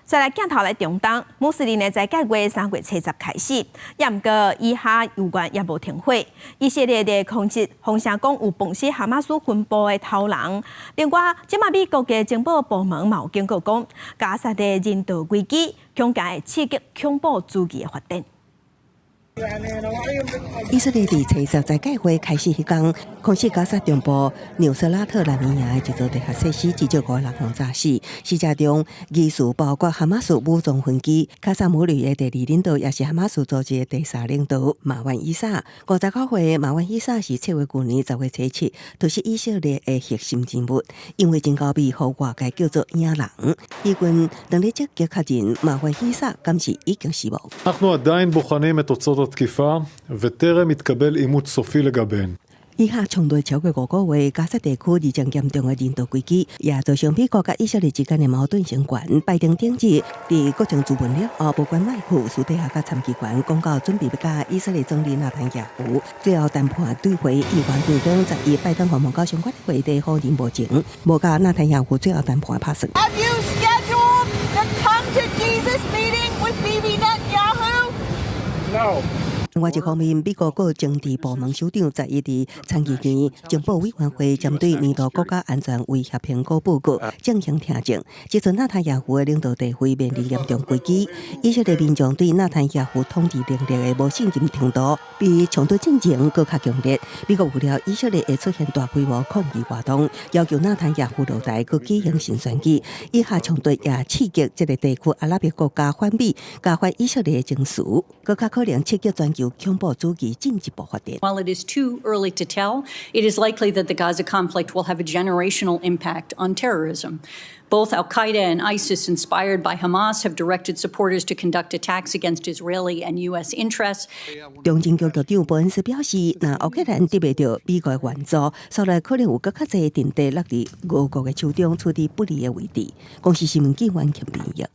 再來鏡頭來中東，穆斯林的齋戒月3月70開始，也毋過以哈猶原也無停火。以色列的空襲，風聲講有爆死哈馬斯分部的頭人。另外，這馬美國的情報部門嘛有警告講，加薩的人道危機恐驚會刺激恐怖主義的發展。以色列佇初十齋戒月開始彼工，空襲加薩中部紐瑟拉特難民營的一座地下設施，至少五個人予炸死。死者中疑似包括哈馬斯武裝分支卡薩姆旅的第二領導，也是哈馬斯組織的第三領導馬萬伊薩。59歲馬萬伊薩是策劃舊年10月27突襲以色列的核心人物，因為真高被予外界叫做影人。以軍當咧積極確認馬萬伊薩敢是已經死亡。 אנחנו עדיין בוחנים את תוצאות התקיפה וטרם התקבל אימות סופי לגביהן. 以哈衝突超過5個月，加薩地區日漸嚴重的人道危機，也造成美國佮以色列之間的矛盾升懸。拜登頂日佇國情諮文了後，無關麥克私底下佮參議員講到，準備欲佮以色列總理納坦雅胡最後談判對話。議員對講11，拜登訪問到相關的會議否認無情，無佮納坦雅胡最後談判拍算。 Have you scheduled the come to Jesus meeting with Bibi Netanyahu? No. 另外一方面，美國各政治部門首長11佇參議院情報委員會針對年度國家安全威脅評估報告進行聽證。這陣納坦雅胡的領導地位面臨嚴重危機，以色列民眾對納坦雅胡統治能力的無信任程度比衝突進前閣較強烈。美國預料以色列會出現大規模抗議活動，要求納坦雅胡落台，閣舉行新選舉。以哈衝突也刺激這个地區阿拉伯國家反美、加反以色列的情緒，閣較可能刺激全球恐怖主義進一步發展。 While it is too early to tell, it is likely that the Gaza conflict will have a generational impact on terrorism. Both Al Qaeda and ISIS, inspired by Hamas, have directed supporters to conduct attacks against Israeli and U.S. interests. 中情局局長伯恩斯表示，若烏克蘭得袂著美國援助，紲來可能有閣較濟陣地落佇俄國的手中，處佇不利的位置。公視新聞記者袁慶編譯。